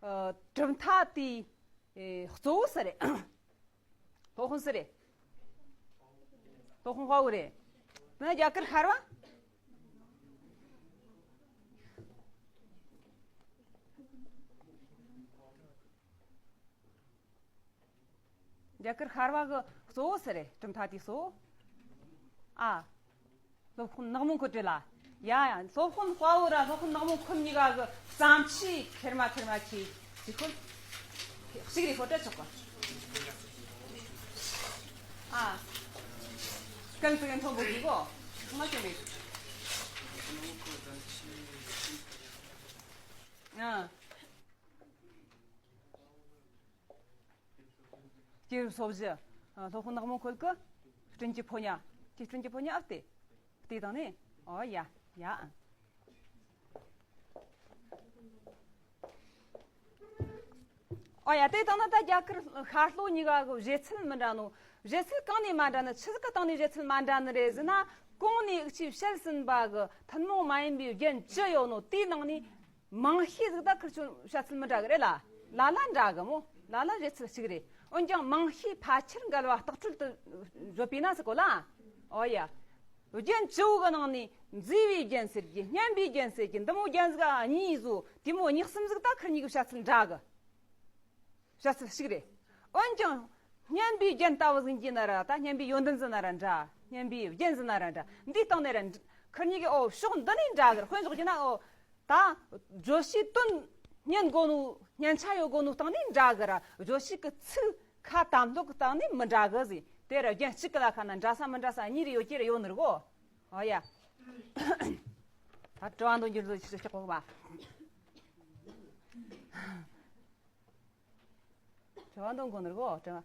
ཨ། གྲུབ་མཐའ་དེའི། ཨེ། གཙོ་བོ་སུ་རེད། སློབ་དཔོན་སུ་རེད། སློབ་དཔོན་དཔའ་བོ་རེད། ན་རྒྱ་གར་ཤར་བ། རྒྱ་གར་ཤར་བ་གི་གཙོ་བོ་སུ་རེད། གྲུབ་མཐའ་དེའི་གཙོ་བོ། ཨ། སློབ་དཔོན་ནག་མོ་འཁོར་བྲལ་ལ། ཡ་ཡ། སློབ་དཔོན་དཔའ་བོ་ར་སློབ་དཔོན་ནག་མོ་ཁོ་གཉིས་ཀ་གི་བརྩམས་ཆོས་ཁེར་མ་ཁེར་མ་ཁྱེད་ཅིག་ཁོ་གཅིག་རེ་ཤོད་དྲ་ཆོག་ག་ཨ། སྐད་ཙིག་མཐོན་པོ་གི་གོ་ང་ཅོ་མེད། ཨ། སྐྱེས་རབས་སོ་བཞི། ཨ། སློབ་དཔོན་ནག་མོ་ཁོལ་གི་སྤྲིན་གྱི་ཕོ་ཉ། ཁྱེད་སྤྲིན་གྱི་ཕོ་ཉ་ཨ་བལྟས། བལྟས་དང་ནི། ཨོ་ཡ་ཡ། ཨོ་ཡ། དེ་དང་ན་ད་རྒྱ་གར་ཤར་ལྷོ་གཉིས་ཀ་གི་བཞེད་ཚུལ་མི་འདྲ་ནོ། བཞེད་ཚུལ་གང་ནས་མ་འདྲ་ནི་ཆི་ཟིག་གི་སྟེང་ནས་བཞེད་ཚུལ་མ་འདྲ་ནི་རེད་ཟེར་ན། གོང་ནས་འུ་ཆོས་བཤད་ཟིན་པ་གི་ཐུན་མོང་མ་ཡིན་པའི་རྒྱན་བཅུ་ཡོད་ནོ་དེའི་ནང་ནས། མང་ཤས་ཟིག་ད་ཁིར་ཆོ་བཤད་ཚུལ་མི་འདྲ་གི་རེད་ལ། ལ་ལ་འདྲ་གི་མོ། ལ་ལ་བཞེད་ཚུལ་གཅིག་རེད། འོན་ཀྱང་མང་ཤས་ཕལ་ཆེར་འགལ་བ་ལྟག་སྤྲོད་དུ་བརྗོད་པས་ན་ཟེར་གོ་ལ། ཨོ་ཡ། རྒྱན་བཅུ་བོ་གི་ནང་ནས་མཛེས་པའི་རྒྱན་ཟེར་གྱི། སྙན་པའི་རྒྱན་ཟེར་གྱི། འདི་མོ་རྒྱན་ཟིག་གཉིས་བཟོ། དེ་མོ་གཉིས་གསུམ་ཟིག་ད་ཁིར་གཉིས་ཀྱི་བཤད་ཚུལ་འདྲ་གི། བཤད་ཚུལ་གཅིག་རེད། འོན་ཀྱང་། སྙན་པའི་རྒྱན་ལྟ་བུ་ཟིག་གྱི་ན་ར། ད་སྙན་པའི་ཡོན་ཏན་ཟིག་ན་ར་འདྲ། སྙན་པའི་རྒྱན་ཟིག་ན་ར་འདྲ། འདིའི་སྟེང་ནས་ར་འདྲ། ཁིར་གཉིས་ཀྱི་ཨོ་ཕྱོགས་འདི་ནས་འདྲ་གི་ར། དཔེ་འཇོག་རྒྱུ་ན་ཨོ། ད་བརྗོད་བྱའི་དོན་སྙན་གོ་ནོ། སྙན་ཆ་ཡོད་གོ་ནོ་སྟེང་ནས་འདྲ་གི་ར། བརྗོད་བྱའི་གི་ཚིག་ཁ་དམ་ལྷོག་གི་སྟེང་ནས་མི་འདྲ་གི་ཟིག་དེ་ར་རྒྱན་གཅིག་གི་ལ་ཁ་ན་འདྲ་ས་མི་འདྲ་ས་གཉིས་རེ་ཡོད་ཀྱི་ར་ཡོད་ནི་རེད་གོ། ཨོ་ཡ། ད་དྲི་བ་འདོན་རྒྱུ་ལ་ཆི་ཆོག་གོ་བ། དྲི་བ་འདོན་དགོས་ནི་རེད་གོ། དྲི་བ།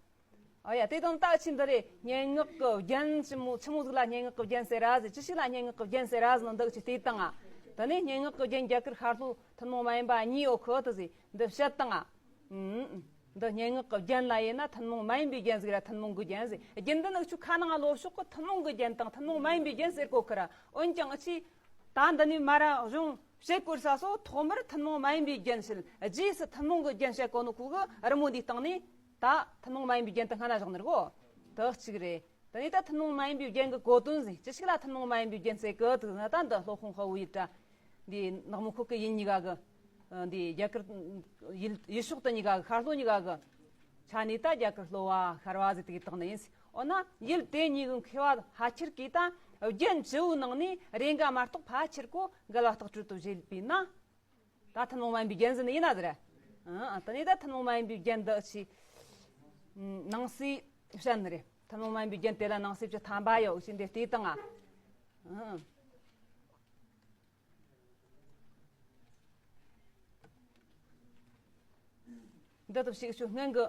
ཨོ་ཡ། དེ་དང་ད་ཆི་འདི་རེད། སྙན་ངག་གི་རྒྱན་ཆི་མོ་ཆི་མོ་ཟིག་ལ་སྙན་ངག་གི་རྒྱན་ཟེར་ར་ཟེར། ཅི་ཞིག་ལ་སྙན་ངག་གི་རྒྱན་ཟེར་ར་ཟེར་ནོ་འདི་ཆི་བལྟས་དང་ང་། དེ་ནས་སྙན་ངག་གི་རྒྱན་རྒྱ་གར་ཤར་ལྷོ་ཐུན་མོང་མ་ཡིན་པ་གཉིས་ཡོད་ཁོ་ཐུ་ཟེར་འདི་བཤད་དང་ང་། ཨུམ། འདི་སྙན་ངག་གི་རྒྱན་ལ་ཡིན་ན་ཐུན་མོང་མ་ཡིན་པའི་རྒྱན་ཟིག་ར་ཐུན་མོང་གི་རྒྱན་ཟིག་རྒྱུན་ལྡན་ནི་ཆུ་ཁ་ནང་ལོ་ཕྱོགས་གི་ཐུན་མོང་གི་རྒྱན་དང་ཐུན་མོང་མ་ཡིན་པའི་རྒྱན་ཟེར་གོ་ཁི་ར། འོན་ཀྱང་ཨ་ཆི། ད་འདི་ནས་མ་ར་གཞུང་བཤད་དགོས་ས་སོ་ཐོག་མར་ཐུན་མོང་མ་ཡིན་པའི་རྒྱན་བཤད། རྗེས་སུ་ཐུན་མོང་གི་རྒྱན་བཤད་གོ་ནོ་ཁུ་གི་རི་མོ་འདིའི་སྟེང་ནས་ད་ཐུན་མོང་མ་ཡིན་པའི་རྒྱན་དུ་སྔ་ན་བཞག་ནི་རེད་གོ། དེ་གཅིག་རེད། དེ་ནས་ད་ཐུན་མོང་མ་ཡིན་པའི་རྒྱན་གི་གོ་དོན་ཟིག་ཅི་ཞིག་ལ་ཐུན་མོང་མ་ཡིན་པའི་རྒྱན་ཟེར་གི་འདུག་ན། ད་འདི་སློབ་དཔོན་དཔའ་བོ་ཡི་སྒྲ། འདི་ནག་མོ་ཁོ་གི་ཡིན་གཉིས་ཀ་གི། འདི་རྒྱ་གར་ཡུལ་ཡུལ་ཕྱོགས་དེ་གཉིས་ཀ་གི་ཤར་ལྷོ་གཉིས་ཀ་གི་ཆ་ནས་ད་རྒྱ་གར་ལྷོ་བ་ཤར་བ་ཟེར་དེ་གི་དག་ནི་ཡིན། འོ་ན་ཡུལ་དེ་གཉིས་ཀྱི་མཁས་པ་ཕལ་ཆེར་གྱིས་ད་རྒྱན་བཅུ་བོའི་ནང་ནས་རེ་འགའ་མ་གཏོགས་ཕལ་ཆེར་གོ་འགལ་བ་ལྟག་སྤྲོད་དུ་བཞེད་པས་ན། ད་ཐུན་མོང་མ་ཡིན་པའི་རྒྱན་ཟེར་ནི་ཡིན་ན་ཟེར། ཨང་། དེ་ནས་ད་ཐུན་མོང་མ་ཡིན་པའི་རྒྱན་འདི་ཆི། ནང་གསེས་བཤད་ནི་རེད། ཐུན་མོང་མ་ཡིན་པའི་རྒྱན་དེ་ལ་ནང་གསེས་བཅུ་ཐམ་པ་ཡོད་ཞེས་འདི་བལྟས་དང་ང་། ཨང་། འདི་ལྟ་བུ་ཞིག་ཆུ་སྔོན་གྱི་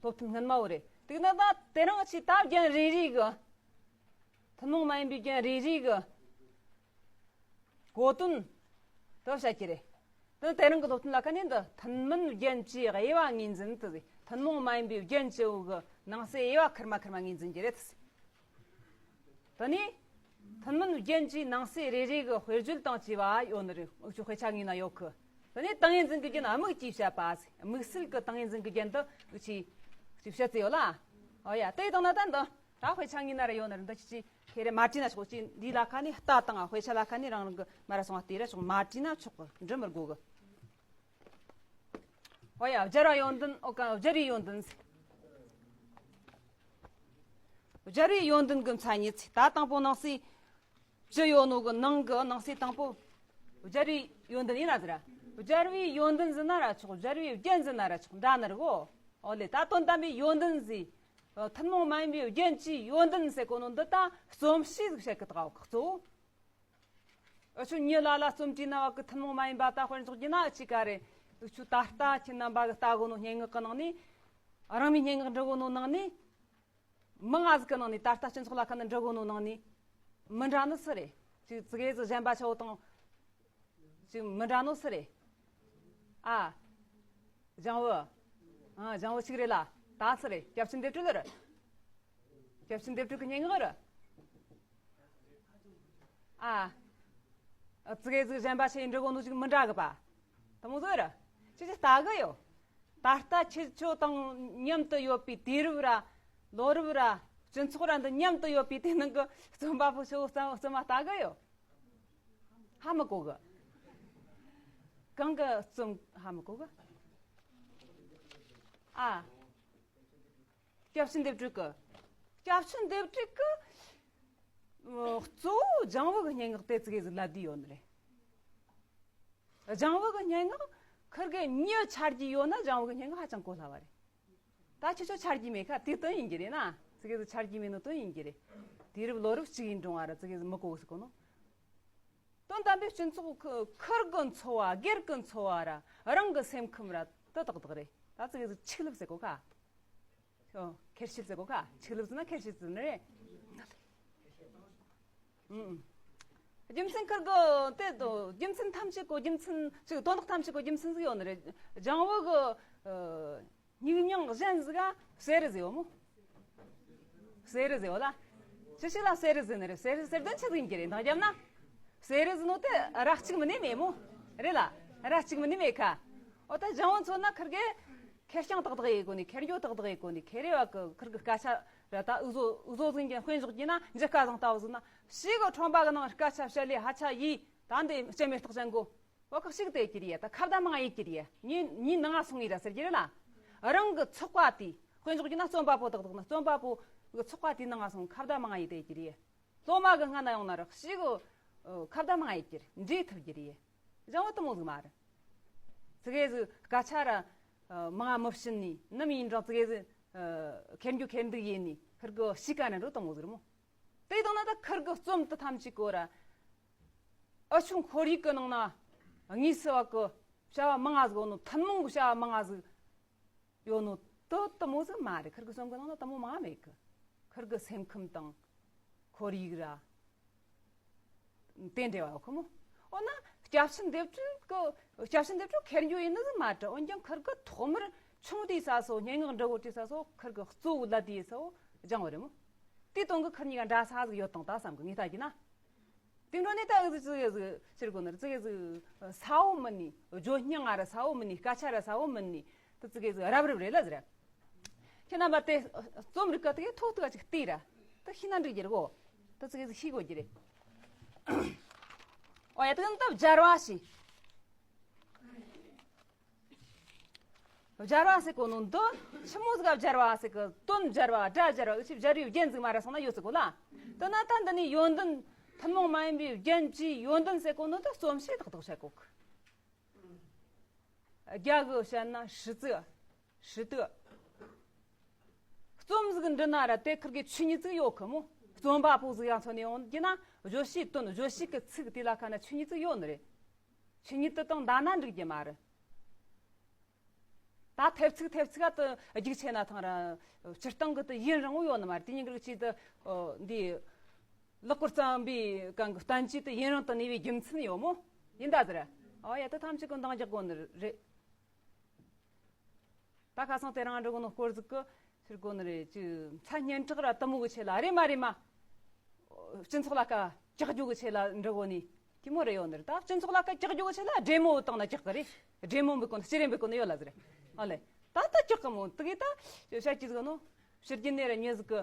སློབ་ཐུན་སྔོན་མ་བོ་རེད། དེ་ན་ད་དེ་རིང་ཆི་ད་རྒྱན་རེ་རེ་གི། ཐུན་མོང་མ་ཡིན་པའི་རྒྱན་རེ་རེ་གི་གོ་དོན་དུ་བཤད་ཀྱི་རེད། དེ་དེ་རིང་གི་སློབ་ཐུན་ལ་ཁ་ནས་འདི་ཐུན་མིན་རྒྱན་བཅུའི་དབྱེ་བ་ངོས་འཛིན་དུ་ཟེར། ཐུན་མོང་མ་ཡིན་པའི་རྒྱན་བཅུ་བོ་གི་ནང་གསེས་དབྱེ་བ་ཁེར་མ་ཁེར་མ་ངོས་འཛིན་གྱི་རེད། དེ་ནས་ཐུན་མིན་རྒྱན་གྱི་ནང་གསེས་རེ་རེ་གི་དཔེར་བརྗོད་དང་བཅས་པ་ཡོད་ནི་རེད། འུ་ཆོ་དཔེ་ཆ་ངོས་ན་ཡོད་གི། དེ་ནས་ཏིང་ངེ་འཛིན་གྱི་རྒྱན་དམིགས་ཀྱིས་བཤད་པ་ཟེར། དམིགས་བསལ་གྱི་ཏིང་ངེ་འཛིན་གྱི་རྒྱན་དུ་འུ་ཆོས་ཅིག་བཤད་རྩིས་ཡོད་ལ། ཨོ་ཡ། དེ་དང་ན་ད་འདི་ད་དཔེ་ཆ་ངོས་ན་ར་ཡོད་ནི་རེད། འདི་ཅི་ཅི་ཁེ་རེ་མ་བྲིས་ན་ཆོག་ཅི། འདི་ལ་ཁ་ནས་ལྟ་དང་དཔེ་ཆ་ལ་ཁ་ནས་རང་རང་གི་མ་ར་སོང་བ་དེ་ར་ཆོག་མ་བྲིས་ན་ཆོག་གི། འབྲི་མི་དགོས་གི། ཨོ་ཡ། སྦྱར་བའི་ཡོན་ཏན། ཨོ་ག་སྦྱར་བའི་ཡོན་ཏན་ཟེར། སྦྱར་བའི་ཡོན་ཏན་གྱི་མཚན་ཉིད་ཟེར། ད་དང་པོ་ནང་གསེས་བཅུ་ཡོད་ནོ་གི་ནང་གི་ནང་གསེས་དང་པོ་སྦྱར་བའི་ཡོན་ཏན་ཡིན་ན་ཟེར། སྦྱར་བའི་ཡོན་ཏན་ཟེར་ན་ར་ཆོག་སྦྱར་བའི་རྒྱན་ཟེར་ན་ར་ཆོག་འདྲ་ནི་རེད་གོ། ཨོ་ལེ། ད་དོན་དམ་པའི་ཡོན་ཏན་ཟེར། ཐུན་མོང་མ་ཡིན་པའི་རྒྱན་བཅུའི་ཡོན་ཏན་ཟེར་གོ་ནོ་འདི་ད་རྩོམ་གཤིས་ཟིག་བཤད་གི་ད་ག་གཙོ་བོ། འུ་ཆོ་མྱི་ལ་ལ་རྩོམ་བྲིས་ན་བ་གི་ཐུན་མོང་མ་ཡིན་པ་ད་དཔེར་འཇོག་རྒྱུ་ན་ཅི་ག་རེད། འུ་ཆོ་ད་ལྟ་ཁྱེད་རྣམ་པ་གི་ལྟ་གོ་ནོ་སྙན་ངག་གི་ནང་ནས། རང་མོས་སྙན་ངག་འབྲི་གོ་ནོ་ནང་ནས། མང་ང་ཟིག་གི་ནང་ནས། ད་ལྟ་སྤྱི་ཚོགས་ལ་ཁ་ན་འབྲི་གོ་ནོ་ནང་ནས་མི་འདྲ་ནི་སུ་རེད། ཅིག་ཙི་གེ་ཟིག་གཞན་པ་ཆ་བོ་དང་ཅིག་མི་འདྲ་ནོ་སུ་རེད། ཨ། ལྗང་བུ། ཨ། ལྗང་བུ་ཅིག་རེད་ལ། ད་སུ་རེད། སྐྱབས་ཆེན་སྡེབ་སྤྲོད་རེད། སྐྱབས་ཆེན་སྡེབ་སྤྲོད་ཀྱི་སྙན་ངག་རེད། ཨ། ཙི་གེ་ཟིག་གཞན་པ་ཆ་ཡིས་འབྲི་གོ་ནོ་ཅིག་མི་འདྲ་གི་པ། དེ་མོ་ཟིག་རེད། ཅི་ཅི་ལྟ་གི་ཡོད། ད་ལྟ་ཁྱེད་ཆོ་དང་མཉམ་དུ་ཡོད་པའི་དུས་རབས་ར། ལོ་རབས་ར། སྤྱི་ཚོགས་ར་འདི་མཉམ་དུ་ཡོད་པའི་དེ་ནང་གི་རྩོམ་པ་པོ་ཆོ་རྩོམ་རྩོམ་པ་ལྟ་གི་ཡོད། ཧ་མི་གོ་གི། གང་གི་རྩོམ་ཧ་མི་གོ་གི། ཨ། སྐྱབས་ཆེན་སྡེབ་སྤྲོད་གི། སྐྱབས་ཆེན་སྡེབ་སྤྲོད་གི། གཙོ་བོ་ལྗང་བུ་གི་སྙན་ངག་དེ་ཙི་གེ་ཟིག་ལབ་བསྡད་ཡོད་ནི་རེད། ལྗང་བུ་གི་སྙན་ངག་ཁིར་གི་མྱི་ཆ་རྒྱུས་ཡོད་ན་ལྗང་བུ་གི་སྙན་ངག་ཧ་ཅང་གོ་སླ་བ་རེད། ད་ཁྱེད་ཆོ་ཆ་རྒྱུས་མེད་ཁ་དེ་དོན་ཡིན་གྱི་རེད་ན། ཙི་གེ་ཟིག་ཆ་རྒྱུས་མེད་ནོ་དོན་ཡིན་གྱི་རེད། དུས་རབས་ལོ་རབས་གཅིག་ཡིན་རུང་བ་ར་ཙི་གེ་ཟིག་མི་གོ་གི་ཟིག་གོ་ནོ། དོན་དམ་པའི་སྤྱི་ཚོགས་ཁི་ཁིར་གི་འཚོ་བ་སྒེར་གི་འཚོ་བ་ར་རང་གི་སེམས་ཁམས་ར་དེ་ཏག་ཏག་རེད། ད་ཙི་གེ་ཟིག་ཆིག་ལབ་ཟེར་གོ་ཁ། ཁྱོད་ཁེར་ཤེད་ཟེར་གོ་ཁ། ཆིག་ལབ་ཟེར་ན་ཁེར་ཤེད་ཟེར་ནི་རེད། ཨུམ། རྒྱུ་མཚན་ཁིར་གི་དེ་དོ་རྒྱུ་མཚན་ཐམས་ཅད་གོ་རྒྱུ་མཚན་ཅིག་དོན་དག་ཐམས་ཅད་གོ་རྒྱུ་མཚན་ཟིག་ཡོད་ནི་རེད། ལྗང་བུ་གི་ཨ་མྱིག་མྱིང་གཞན་ཟིག་ག་གསེར་ཟེར་ཡོད་མོ། གསེར་ཟེར་ཡོད་ལ། ཅི་ཞིག་ལ་གསེར་ཟེར་ནི་རེད། གསེར་ཟེར་དོན་ཆི་ཟིག་ཡིན་གྱི་རེད་འདང་རྒྱབ་ན། གསེར་ཟེར་ནོ་དེ་ར་གཅིག་མིན་ནི་མེད་མོ། རེད་ལ། ར་གཅིག་མིན་ནི་མེད་ཁ། འོ་ད་ལྗང་བུ་མཚོན་ན་ཁིར་གི་ཁེར་རྐྱང་ཏག་ཏག་ཡེ་གོ་ནི། ཁེར་འགྱོ་ཏག་ཏག་ཡེ་གོ་ནི། ཁེར་རེ་བ་གི་ཁིར་གི་སྐད་ཆ་ར་ད་འུ་ཟོ་འུ་ཟོ་ཟིན་གྱི་དཔེ་འཇོག་གྱི་ན་འཇི་སྐད་བཟང་ལྟ་བུ་ཟིན་ན་ཞིག་གི་ཁྲོམ་པ་གི་ནང་སྐད་ཆ་བཤད་ལས་ཧ་ཆ་ཡིས་ད་འདི་སྤྱི་མེ་སྟག་ཅན་གོ། འོ་ཁག་ཞིག་དེ་ཀྱི་རེད། ད་ཁ་བརྡ་མང་ཡེ་ཀྱི་རེད། ཉིན་ཉིན་ནང་ང་སོང་ངི་ར་ཟེར་གྱི་རེད་ལ། རང་གི་ཚོགས་པ་དེ་དཔེ་འཇོག་གྱི་ན་རྩོམ་པ་པོ་ཏག་ཏག་ན་རྩོམ་པ་པོ་གི་ཚོགས་པ་དེ་ནང་ང་སོང་ཁ་བརྡ་མང་ཡེ་དེ་ཀྱི་རེད། སློབ་མ་གི་སྔ་ན་ཡོང་ན་ར་ཞིག་གི་ཁ་བརྡ་མང་ཡེ་ཀྱི་རེད། འདྲེས་ཐུབ་ཀྱི་རེད། ལྗང་བུ་དེ་མོ་ཟིག་མ་རེད། ཙི་གེ་ཟིག་སྐད་ཆ་ར་མང་ང་མི་བྱིན་ནི་ནམ་ཡིན་རུང་ཙི་གེ་ཟིག་ཁེར་འགྱོ་ཁེར་འདུག་ཡེ་ནི་ཁིར་གི་ཤི་ཀ་ན་འགྲོ་དེ་མོ་ཟིག་རེད་མོ། དེ་དང་ན་ད་ཁིར་གི་རྩོམ་དེ་ཐམས་ཅད་གོ་ར། ཨ་ཆུང་ཁོར་ཡུག་གི་ནང་ན་དངོས་སུ་བ་གི་བྱ་བ་མང་ང་ཟིག་ཡོད་ནོ། ཐུན་མོང་གི་བྱ་བ་མང་ང་ཟིག་ཡོད་ནོ་དེ་དེ་མོ་ཟིག་མ་རེད། ཁིར་གི་རྩོམ་གི་ནང་ན་དེ་མོ་མང་ང་མེད་གི། ཁིར་གི་སེམས་ཁམས་དང་ཁོར་ཡུག་ར་དེ་འབྲེལ་བ་ཡོད་གི་མོ། འོ་ན་སྐྱབས་ཆེན་སྡེབ་སྒྲིག་གི་སྐྱབས་ཆེན་སྡེབ་སྒྲིག་ཁེར་འགྱོ་ཡེ་ནི་ཟིག་མ་རེད། འོན་ཀྱང་ཁིར་གི་ཐོག་མར་ཆུང་དུས་ས་སོ་སྙན་ངག་འབྲི་གོ་དུས་ས་སོ་ཁིར་གི་གཙོ་བོ་ལ་དུས་ས་བོ་ལྗང་བུ་རེད་མོ། དེ་དོན་གི་ཁིར་གཉིས་ཀ་འདྲ་ས་ཟིག་ཡོད་དང་ད་བསམ་གི་ངས་ལྟ་གི་ན། དེ་འཕྲོ་ནས་ད་ཨུ་ཙི་ཙི་གེ་ཟིག་ཕྱིར་གོ་ནི་རེད། ཙི་གེ་ཟིག་ས་བོ་མིན་ནི་བརྗོད་སྙིང་ང་ར་ས་བོ་མིན་ནི་སྐད་ཆ་ར་ས་བོ་མིན་ནི་དེ་ཙི་གེ་ཟིག་རབ་རིབ་རེད་ལ་ཟེར། ཁྱེད་རྣམ་པ་དེ་རྩོམ་རིག་ག་དེ་གེ་ཐོག་ཐུག་ག་ཅིག་བལྟས་ར་དེ་ཤེས་ན་འགྲིག་རྒྱུ་རེད་གོ། དེ་ཙི་གེ་ཟིག་ཤེས་དགོས་རྒྱུ་རེད། ཨོ་ཡ་དེ་གི་ད་སྦྱར་བ་ཞིག་སྦྱར་བ་ཟེར་གོ་ནོ་འདི་ཆི་མོ་ཟིག་ག་སྦྱར་བ་ཟེར་གི། དོན་སྦྱར་བ། སྒྲ་སྦྱར་བ། འུ་ཆོས་སྦྱར་བའི་རྒྱན་ཟིག་མ་ར་སོང་ན་ཡོད་ཟེར་གོ་ལ། དེ་ན་ད་འདི་ནས་ཡོན་ཏན་ཐུན་མོང་མ་ཡིན་པའི་རྒྱན་གྱི་ཡོན་ཏན་ཟེར་གོ་ནོ་ད་རྩོམ་བྱེད་ཏག་ཏག་བྱེད་གོ་གི། རྒྱ་གི་བཤད་ན་ཧྲི་ཙི། ཧྲི་ཏི། རྩོམ་ཟིག་འབྲི་ན་ར་དེ་ཁིར་གི་ཆོས་ཉིད་ཟིག་ཡོད་གི་མོ། རྩོམ་པ་པོ་ཟིག་ཡང་མཚོན་ནས་ཡོང་རྒྱུ་ན་བརྗོད་བྱའི་དོན། བརྗོད་བྱའི་གི་ཚིག་དེ་ལ་ཁ་ན་ཆོས་ཉིད་ཟིག་ཡོད་ནི་རེད། ཆོས་ཉིད་དེ་དང་འདའ་ན་འགྲིག་རྒྱུ་མ་རེད། ད་ཐེབས་ཚིག་ཐེབས་ཚིག་ག་དུ་རྒྱུག་ཆེ་ན་ཐང་ར་སྤྱིར་བཏང་གི་དུ་ཡུན་རིང་བོ་ཡོད་ནི་མ་རེད། དེ་ཉིན་གི་ཆེད་དུ་འདི་ལེགས་པར་བརྩམས་པའི་གང་གི་བསྟན་བཅོས་དུ་ཡུན་རིང་དུ་གནས་པའི་རྒྱུ་མཚན་ཡོད་མོ། ཡིན་ད་ཟེར། ཨོ་ཡ་དུ་ཐམས་ཅད་ཀྱི་འདང་རྒྱག་དགོས་ནི་རེད། ད་ཁ་སང་དེ་རིང་འགྲོ་གོ་ནོ་སྐོར་ཟིག་གི་ཟེར་གོ་ནི་རེད། ཅི་མཚན་སྙན་གྲགས་ར་དུ་མོ་གི་ཆེད་ལ་རེད་མ་རེད་མ། སྤྱི་ཚོགས་ལ་ཀ་ཀྱག་རྒྱུ་གི་ཆེད་ལ་འགྲོ་གོ་ནི་དེ་མོ་རེ་ཡོད་ནི་རེད། ད་སྤྱི་ཚོགས་ལ་ཀ་ཀྱག་རྒྱུ་གི་ཆེད་ལ་སྒྲེ་མོ་བཏང་ན་ཀྱག་གི་རེད། སྒྲེ་མོ་འབུད་གོ་ནི་སྤྱི་རེ་འབུད་གོ་ནི་ཡོད་ལ་ཟེར། ཨ་ལེ། ད་ད་ཀྱག་གི་མོ་དུ་གི་ད་བཤད་ཀྱི་ཟིག་ནོ། ཕྱི་རྒྱུ་ནས་ར་ཉེ་ཟིག་གི་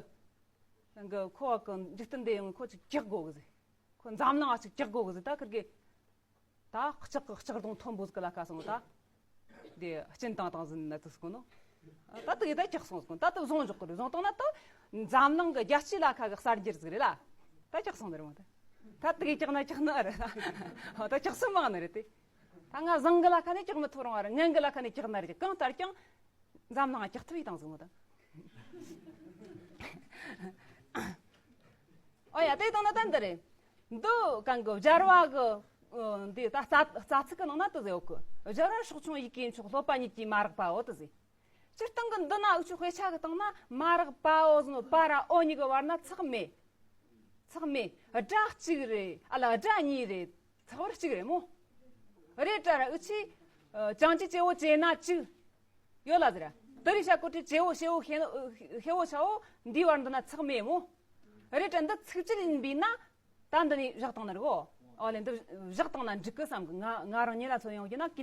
གི་ཁོ་བ་གི་འཇིག་རྟེན་འདི་ཡོང་ཁོ་ཅིག་ཀྱག་གོ་གི་ཟེར། ཁོ་འཛམ་གླིང་ང་ཅིག་ཀྱག་གོ་གི་ཟེར། ད་ཁིར་གི་ད་ལྕགས་ཀྱི་ལྕགས་སྡོང་མཐོན་པོ་ཟིག་ལ་ཁ་སོང་ད། དེ་སྤྱིན་བཏང་བཏང་ཟིན་ན་དུ་སྐོ་ནོ། ད་དུ་ཡི་ད་ཀྱག་སོང་སྐོ། ད་དུ་བཟུང་འཇོག་གི་རེད། བཟུང་བཏང་ན་ད་འཛམ་གླིང་གི་རྒྱལ་སྤྱི་ལ་ཁ་གི་གསར་འགྱུར་ཟིག་རེད་ལ། ད་ཀྱག་སོང་ནི་རེད་མོ་ད། ད་དུ་གི་ཀྱག་ན་ཀྱག་ནི་རེད། ད་ཀྱག་སོང་མང་ནི་རེད་དེ། ད་ང་བཟང་གི་ལ་ཁ་ནས་ཀྱག་མི་ཐུབ་རུང་བ་རེད། ངན་གི་ལ་ཁ་ནས་ཀྱག་ན་རེད། གང་ལྟར་ཀྱང་འཛམ་གླིང་ང་ཀྱག་ཐུབ་ཡི་བཏང་ཟིག་མོ་ད། ཨོ་ཡ་དེ་དང་ན་ད་འདི་རེད། འདི་གང་གི་སྦྱར་བ་གི་འདི་ད་རྩ་རྩ་ཚིག་གི་ནང་ན་དུ་ཟེར་ཡོད་གི། སྦྱར་བ་སྲོག་ཆུང་ཡི་གེ་མཆོག་སློབ་པ་ཉིད་ཀྱིས་མ་རེག་པའོ་དུ་ཟེར། སྤྱིར་བཏང་གི་འདི་ན་འུ་ཆོ་དཔེ་ཆ་གི་སྟེང་ན་མ་རེག་པའོ་ཟེར་ནོ་པ་ར་ཨོ་གཉིས་གི་བར་ན་ཚེག་མེད། ཚེག་མེད། སྒྲ་གཅིག་རེད། ཨ་ལ་སྒྲ་གཉིས་རེད། ཚེག་བར་གཅིག་རེད་མོ། རེད་དྲ་ར་འུ་ཆོས་ཅང་ཅི་ཅེ་བོ་ཅེ་ན་གཅིག་ཡོད་ལ་ཟེར། དེ་རིགས་བྱ་གོ་ཁྲི་ཅེ་བོ་ཤེ་བོ་ཤེ་ཤེ་བོ་ཆ་བོ་འདིའི་བར་འདི་ན་ཚེག་མེད་མོ། རེད་དྲ་འདི་ཚིག་གཅིག་ཡིན་པས་ན་ད་འདི་ནས་བཞག་བཏང་ན་རེད་གོ། ཨོ་ལེ་འདི་བཞག་བཏང་ན་འགྲིག་གི་བསམ་གི། ང་ང་རང་ཉིད་ལ་མཚོན་ཡོང་རྒྱུ་ན་